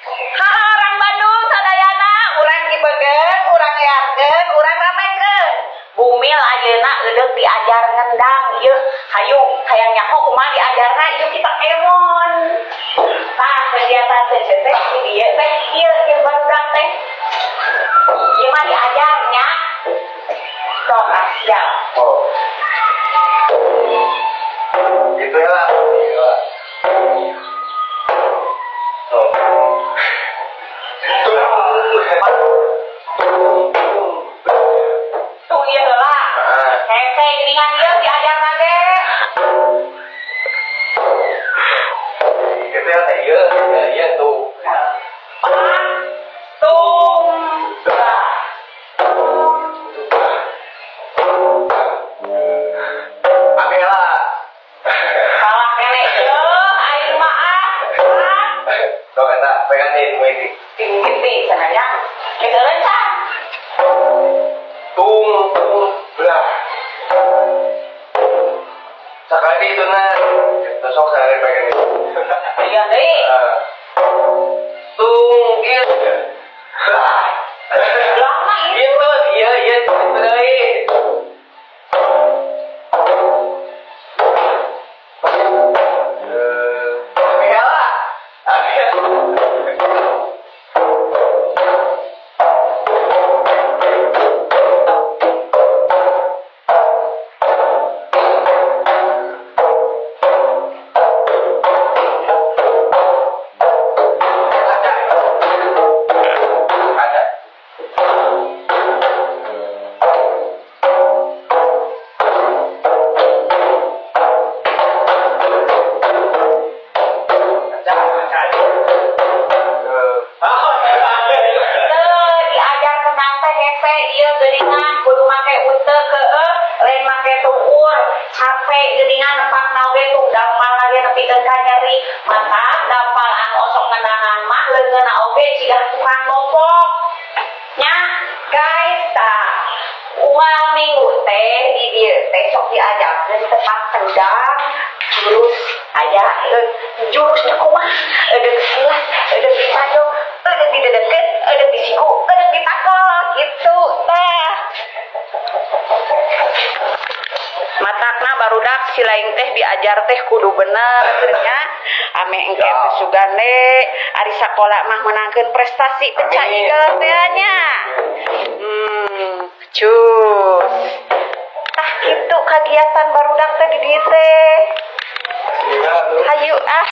Ha, orang Bandung sadayana, urang kibegeun, urang liarkeun, urang ramekeun. Bumil ayeuna eudek diajar ngendang ieu. Hayu, hayang nyaho kumaha diajarna? Ieu kita emon. Tah, kegiatan teh teh di dieu teh ieu ieu barudak teh. Ieu mah diajarnya. Sok ah, siap. Oh. Itu ya lah. Iya. Oh. Tuh. Tuh, ieu heula. Ah. Hese geuningan ieu diajarna ge. Itu ya teh ieu, iya iya tuh. Pak, tung, bah. Ame lah. Salah kene ieu, aing mah ah. Ah. Sok eta pegang nih mimiti. Mimiti cenah nya. Keukeureun can. Tung tung belah. Sekali itu nah. Itu sok sekali pengen itu. Iya deui. Ah. Tung ieu. Belah. Belah mah itu. Itu iya iya itu deui. Eh, ame lah. Ame. Ada. Ada, ada. Oh, Teu diajar kendang teh hese ieu geuningan, kudu make uteuk heueuh, lain make tuur. Capek geuningan nepakna oge tuh dampalna ge nepikeun ka nyeri. Matak dampal anu osok ngendangan mah leungeunna oge ciga tukang mopok. Nya, guys, tah. Unggal minggu teh di dieu teh sok diajarkeun tepak kendang jurus aya jurusnya kumaha, eudek silat, eudek dipajok, eudek didedeket, eudek disiku, eudek ditakol gitu tah. Matakna barudak silaing teh diajar teh kudu bener nya, ame engke teh sugande ari sakola mah menangkeun prestasi pecah Amin. igel teh nya. Cus. Tah, kitu kagiatan barudak teh di dieu teh. Hayu ah.